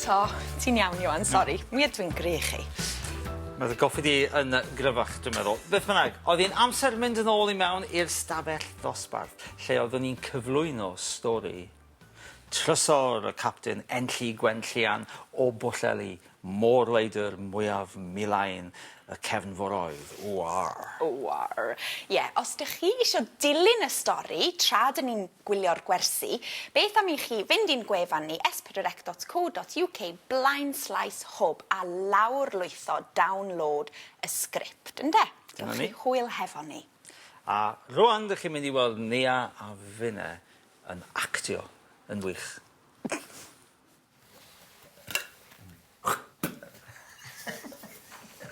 Eto, ti'n iawn Iwan, sori. Mi ydw i'n gry chi. Mae dy goffi di yn gryfach, dwi'n meddwl. Beth bynnag, oedd hi'n amser mynd yn ôl i mewn i'r stafell ddosbarth, lle oeddwn i'n cyflwyno stori Trysor y Capten Enlli Gwenllian o Bwllheli, môr-leidr mwyaf milain y cefnforoedd. Ww-ar. Ww-ar. Ie, os dych chi isio dilyn y stori tra dyn ni'n gwylio'r gwersi, beth am i chi fynd i'n gwefan ni s4c.co.uk blaenslaes hwb a lawrlwytho, download, y sgript, ynde? Dyna ni. Gewch chi hwyl hefo ni. A rŵan dych chi'n mynd i weld Nia a finne yn actio yn wych.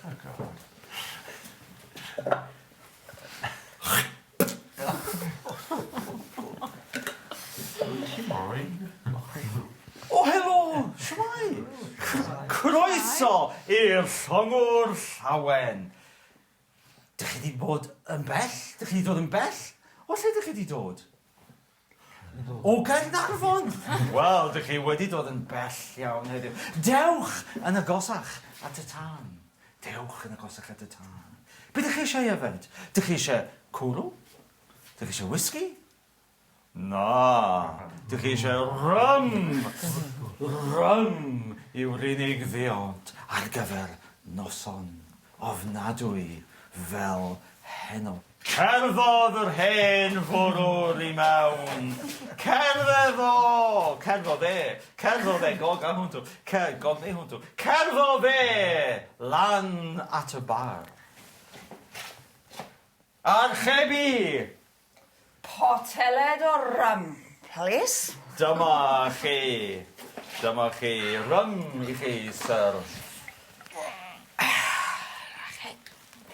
Oh God. Ti moyn? O helo! Shwmae? Croeso i'r Llongwr Llawen! Dych chi 'di bod yn bell? Dych chi 'di dod yn bell? O lle dych chi 'di dod? O Gaernarfon! Wel, dych chi wedi dod yn bell iawn heddiw. Dewch yn agosach at y tân. Dewch yn agosach at y tân. Be dych chi eisiau yfed? Dych chi eisiau cwrw? Dych chi eisiau whisky? Na, dych chi eisiau rym! Rym yw'r unig ddiod ar gyfer noson ofnadwy fel heno. Cerddodd yr hen fwrwr i mewn. Cerdded o! Cerddodd e! Cerddodd e gog a hwntw. Ce- gog neu hwntw. Cerddodd e lan at y bar. Archebu! Poteled o rum, plis. Dyma chi. Dyma chi. Rum i chi, syr.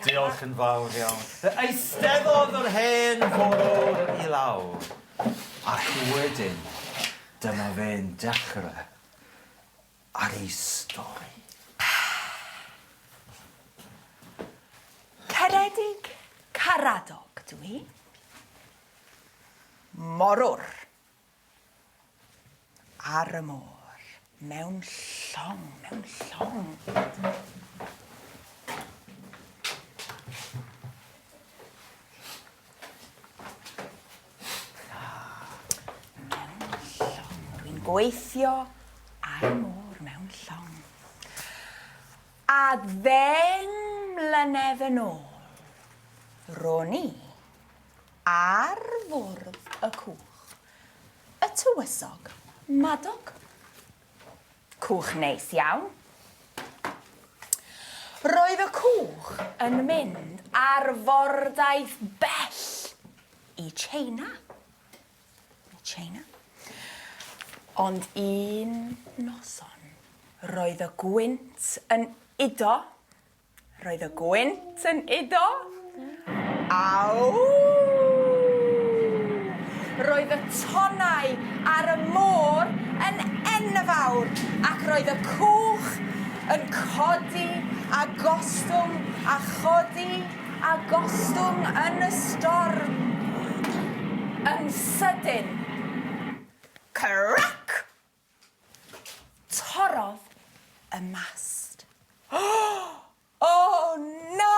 Diolch yn fawr iawn. Fe eisteddodd yr hen forwr i lawr, ac wedyn dyma fe'n dechre ar ei stori. Ceredig Caradog dw i. Morwr. Ar y môr. Mewn llong, mewn llong. Mewn llong. Dwi'n gweithio ar y môr mewn llong. A ddeng mlynedd yn ôl, ro'n i ar fwrdd y cwch, y tywysog Madog. Cwch neis iawn. Roedd y cwch yn mynd ar fordaith bell i China. I China. Ond un noson, roedd y gwynt yn udo Roedd y gwynt yn udo. Aw! Roedd y tonnau ar y môr yn enfawr ac roedd y cwch yn codi a gostwng a chodi a gostwng yn y storm. Yn sydyn, crac! Torrodd y mast. O na!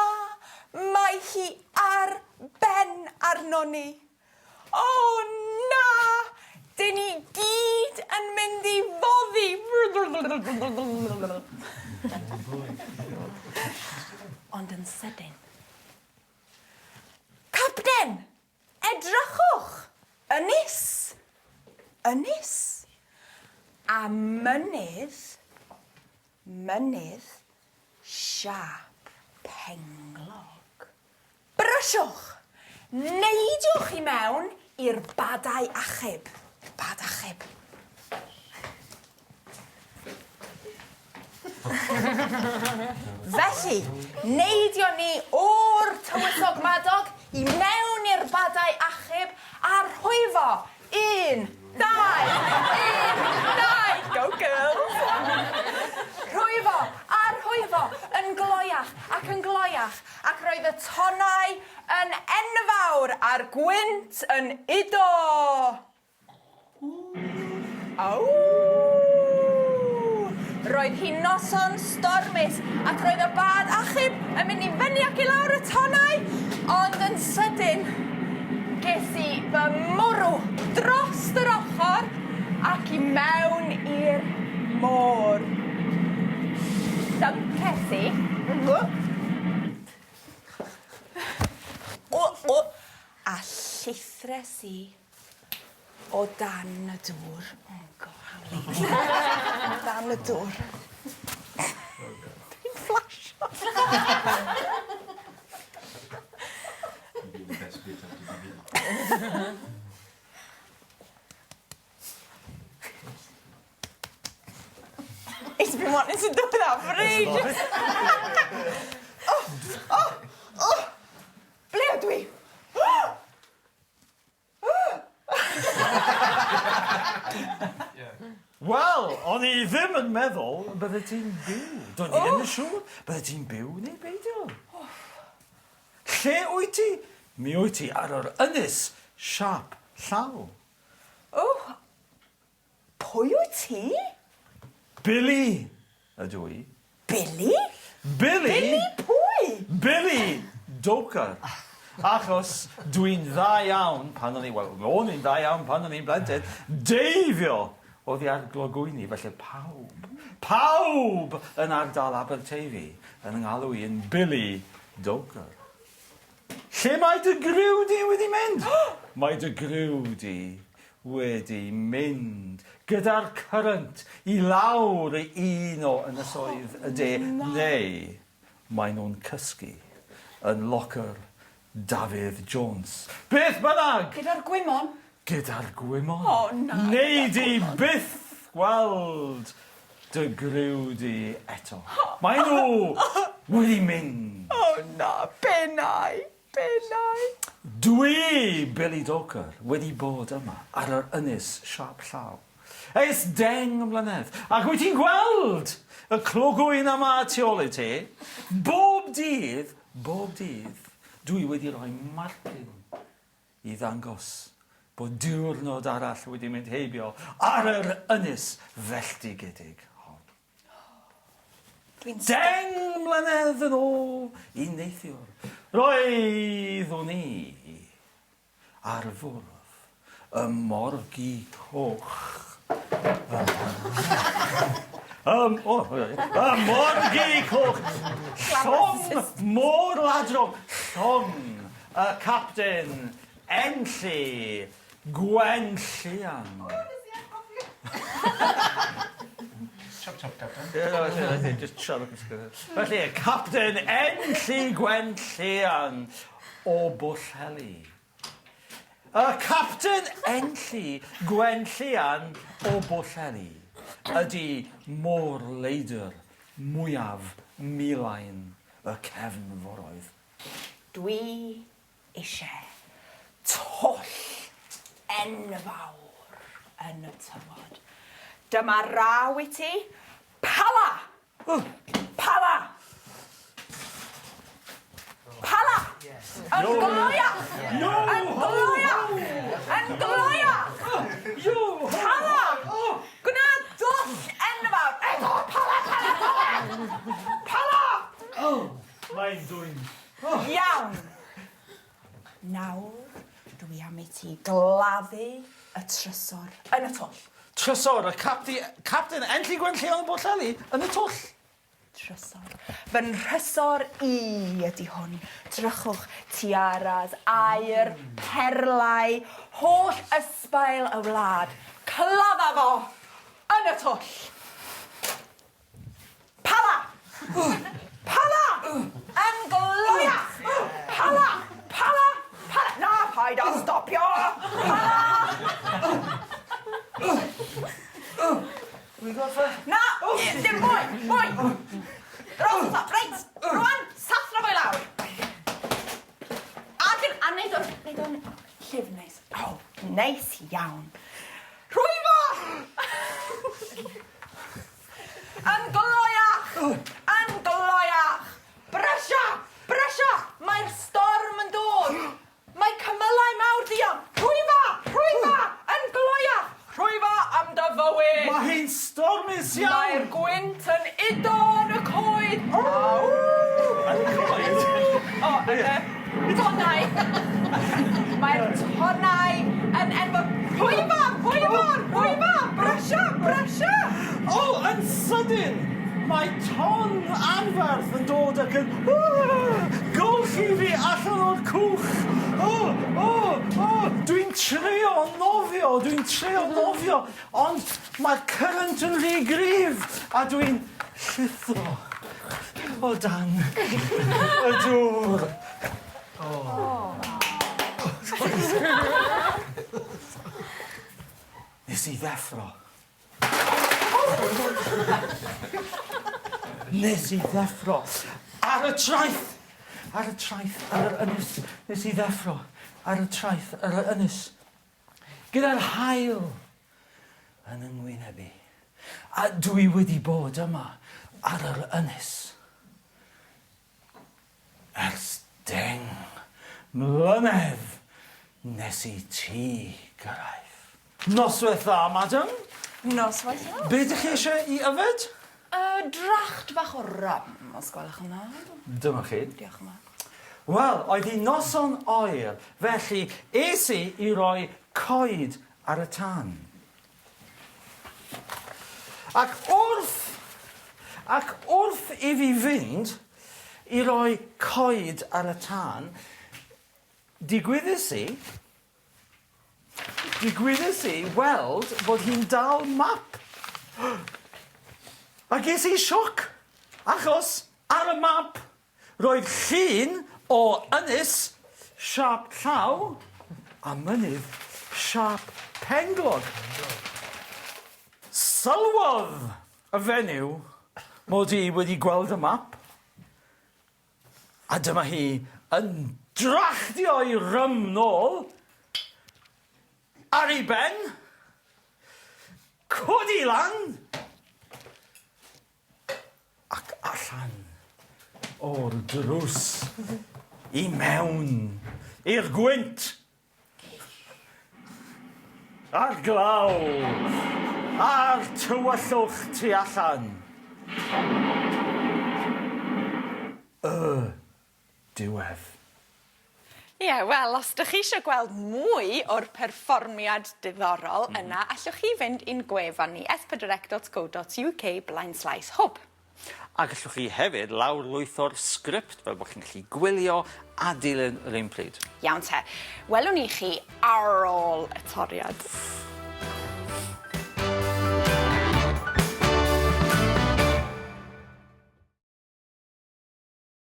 Mae hi ar ben arnon ni! O na! Dyn ni gyd yn mynd i foddi! Ond yn sydyn. Capten! Edrychwch! Ynys! Ynys! A mynydd, mynydd siâp penglog. Brysiwch! Neidiwch i mewn i'r badau achub. I'r bad achub. Felly, neidion ni o'r Tywysog Madog i mewn i'r badau achub a rhwyfo. Un, dau, un, dau, go girls! Rhwyfo a rhwyfo yn gloiach ac yn gloiach ac roedd y tonnau yn enfawr a'r gwynt yn udo. Aww! Roedd hi'n noson stormus ac roedd y bad achub yn mynd i fyny ac i lawr y tonnau, ond yn sydyn ges i fy mwrw dros yr ochr ac i mewn i'r môr. Llynces i. O, o, a llithres i O dan y dŵr. Oh God, how late. O dan y dŵr. Dwi'n fflasio. He's been wanting to do that for ages. Oh, oh, oh. Ble ydw i? Wel, o'n i ddim yn meddwl y byddet ti'n byw. Do'n i ddim yn siŵr byddet ti'n byw neu beidio. Lle wyt ti? Mi wyt ti ar yr ynys siâp llaw. O! Pwy wyt ti? Billy ydw i. Billy? Billy! Billy pwy? Billy Doker. Achos dwi'n dda iawn pan o'n i, wel, o'n i'n dda iawn pan o'n i'n blentyn, deifio oddi ar glogwyni, felly pawb, pawb yn ardal Aberteifi yn 'y ngalw i yn Billy Doker. Lle mae dy griw di wedi mynd? Mae dy griw di wedi mynd gyda'r cyrrent i lawr i un o ynysoedd y de neu maen nhw'n cysgu yn locker Dafydd Jones. Beth bynnag! Gyda'r gwymon? Gyda'r gwymon. O na! Nei di byth gweld dy griw di eto. Maen nhw wedi mynd. O na, be nai? Be nai? Dwi, Billy Doker, wedi bod yma ar yr ynys siâp llaw ers 10 mlynedd, ac wyt ti'n gweld y clogwyn yma tu ôl i ti? Bob dydd, bob dydd, dwi wedi rhoi marcyn i ddangos bod diwrnod arall wedi mynd heibio ar yr ynys felltigedig hon. Dwi'n 10 mlynedd yn ôl i neithiwr, roeddwn i ar fwrdd y Morgi Coch. Ym, o, y Morgi Coch! Llong môr-ladron, llong y capten Enlli Gwenllian. Chop chop captain. Ie, no, felly, felly, just siarad cwestiwn. Felly, Captain Enlli Gwenllian o Bwllheli. Y Captain Enlli Gwenllian o Bwllheli ydy môr-leidr mwyaf milain y cefnforoedd. Dwi eisiau twll enfawr yn y tywod. Dyma raw i ti. Pala! Pala! Pala! Yn gloiach! Yn gloiach! Yn gloiach! Pala! Gwna dwll enfawr! Eto! Pala, pala, pala! Pala! Mae'n dwyn. Iawn! Nawr, dwi am i ti gladdu y trysor yn y twll. Trysor, y capti, capten Enlli Gwenllian yn Bwllheli, yn y twll. Trysor. Fy nhrysor i ydy hwn. Drychwch, tiaras, aur, perlau, holl ysbail y wlad. Cladda fo yn y twll. Pala! Pala! Yn gloiach! Pala! Pala! Pala! Na, paid â stopio! Pala! Na! Dim mwy! Mwy! Dros y top, reit! Rwan, sathro fo i lawr! Ac yn, a neud o'n, neud o'n llyfn neis. O, neis iawn. Rhwyfo! Yn gloiach! Yn gloiach! Brysia! Brysia! Mae'r storm yn dod! Mae cymylau mawr duon! Rhwyfa! Rhwyfa! Yn gloiach! Rhwyfa am dy fywyd! Mae hi'n stormus iawn! Mae'r gwynt yn sydyn, mae ton anferth yn dod ac yn golchi fi allan o'r cwch. O, o, o, dwi'n trio nofio, dwi'n trio nofio, ond mae'r current yn rhy gryf a dwi'n llithro o dan y dŵr. Nes i ddeffro. Nes i ddeffro ar y traeth! Ar y traeth, ar yr ynys. Nes i ddeffro ar y traeth, ar yr ynys. Gyda'r haul yn 'y ngwyneb i. A dwi wedi bod yma ar yr ynys Ers deng mlynedd nes i ti gyrraedd. Noswaith dda, madam. Noswaith dda. Be dych chi eisiau i yfed? Yy, dracht bach o rum, os gwelwch yn dda. Dyma chi. Diolch yn fawr. Wel, oedd hi'n noson oer, felly es i i roi coed ar y tân. Ac wrth, ac wrth i fi fynd i roi coed ar y tân, digwyddus i, digwyddus i weld bod hi'n dal map. A ges i sioc, achos ar y map Roedd llun o ynys siâp llaw a mynydd siâp penglog. Sylwodd y fenyw mod i wedi gweld y map, a dyma hi yn drachdio'i rym nôl ar ei ben, codi lan, Ac allan o'r drws i mewn i'r gwynt a'r glaw a'r tywyllwch tu allan. Y diwedd. Ie, wel, os 'dych chi isio gweld mwy o'r perfformiad diddorol yna, allwch chi fynd i'n gwefan ni, s4c.co.uk blaenslaes hwb. A gallwch chi hefyd lawrlwytho'r sgript fel bod chi'n gallu gwylio a dilyn yr un pryd. Iawn te. Welwn ni chi ar ôl y toriad.